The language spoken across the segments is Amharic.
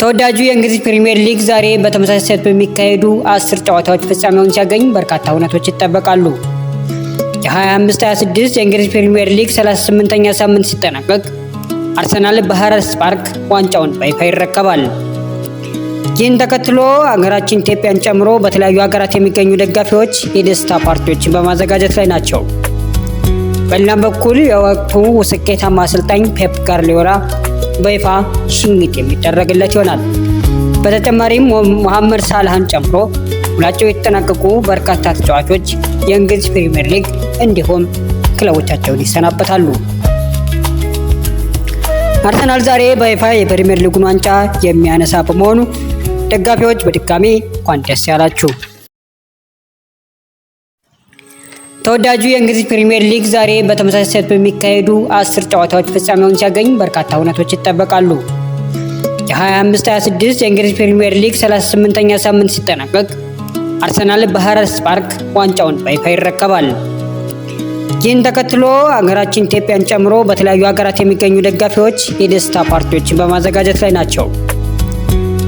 ተወዳጁ የእንግሊዝ ፕሪሚየር ሊግ ዛሬ በተመሳሳይ ሰዓት በሚካሄዱ 10 ጨዋታዎች ፍጻሜውን ሲያገኝ በርካታ ሁነቶች ይጠበቃሉ። የ25/26 የእንግሊዝ ፕሪሚየር ሊግ 38ኛ ሳምንት ሲጠናቀቅ አርሰናል በሃረርስ ፓርክ ዋንጫውን በይፋ ይረከባል። ይህን ተከትሎ ሀገራችን ኢትዮጵያን ጨምሮ በተለያዩ ሀገራት የሚገኙ ደጋፊዎች የደስታ ፓርቲዎችን በማዘጋጀት ላይ ናቸው። በሌላም በኩል የወቅቱ ስኬታማ አሰልጣኝ ፔፕ ጋርዲዮላ በይፋ ሽኝት የሚደረግለት ይሆናል። በተጨማሪም መሐመድ ሳላህን ጨምሮ ውላቸው የተጠናቀቁ በርካታ ተጫዋቾች የእንግሊዝ ፕሪሚየር ሊግ እንዲሁም ክለቦቻቸውን ይሰናበታሉ። አርሰናል ዛሬ በይፋ የፕሪሚየር ሊጉን ዋንጫ የሚያነሳ በመሆኑ ደጋፊዎች በድጋሚ እንኳን ደስ ያላችሁ። ተወዳጁ የእንግሊዝ ፕሪሚየር ሊግ ዛሬ በተመሳሳይ ሰዓት በሚካሄዱ 10 ጨዋታዎች ፍጻሜውን ሲያገኝ በርካታ ሁነቶች ይጠበቃሉ። የ25/26 የእንግሊዝ ፕሪሚየር ሊግ 38ኛ ሳምንት ሲጠናቀቅ አርሰናል በሃረርስ ፓርክ ዋንጫውን በይፋ ይረከባል። ይህን ተከትሎ ሀገራችን ኢትዮጵያን ጨምሮ በተለያዩ ሀገራት የሚገኙ ደጋፊዎች የደስታ ፓርቲዎችን በማዘጋጀት ላይ ናቸው።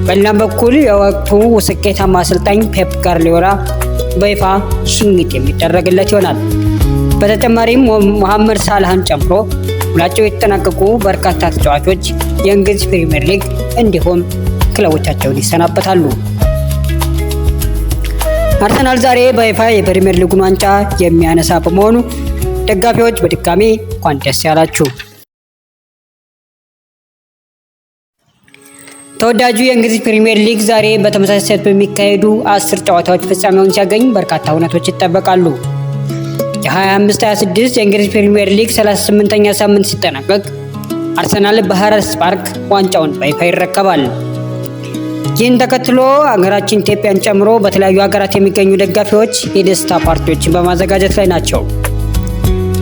በሌላም በኩል የወቅቱ ስኬታማ አሰልጣኝ ፔፕ ጋርዲዮላ በይፋ ሽኝት የሚደረግለት ይሆናል። በተጨማሪም መሐመድ ሳላህን ጨምሮ ውላቸው የተጠናቀቁ በርካታ ተጫዋቾች የእንግሊዝ ፕሪሚየር ሊግ እንዲሁም ክለቦቻቸውን ይሰናበታሉ። አርሰናል ዛሬ በይፋ የፕሪሚየር ሊጉን ዋንጫ የሚያነሳ በመሆኑ ደጋፊዎች በድጋሚ እንኳን ደስ ያላችሁ። ተወዳጁ የእንግሊዝ ፕሪሚየር ሊግ ዛሬ በተመሳሳይ ሰዓት በሚካሄዱ 10 ጨዋታዎች ፍጻሜውን ሲያገኝ በርካታ ሁነቶች ይጠበቃሉ። የ25/26 የእንግሊዝ ፕሪሚየር ሊግ 38ኛ ሳምንት ሲጠናቀቅ አርሰናል በሃረርስ ፓርክ ዋንጫውን በይፋ ይረከባል። ይህን ተከትሎ ሀገራችን ኢትዮጵያን ጨምሮ በተለያዩ ሀገራት የሚገኙ ደጋፊዎች የደስታ ፓርቲዎችን በማዘጋጀት ላይ ናቸው።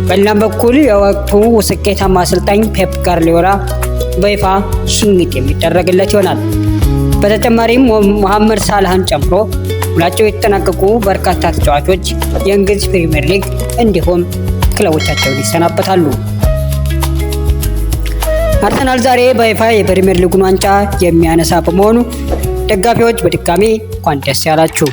በሌላም በኩል የወቅቱ ስኬታማ አሰልጣኝ ፔፕ ጋርዲዮላ በይፋ ሽኝት የሚደረግለት ይሆናል። በተጨማሪም መሐመድ ሳላህን ጨምሮ ውላቸው የተጠናቀቁ በርካታ ተጫዋቾች የእንግሊዝ ፕሪሚየር ሊግ እንዲሁም ክለቦቻቸውን ይሰናበታሉ። አርሰናል ዛሬ በይፋ የፕሪሚየር ሊጉን ዋንጫ የሚያነሳ በመሆኑ ደጋፊዎች በድጋሚ እንኳን ደስ ያላችሁ።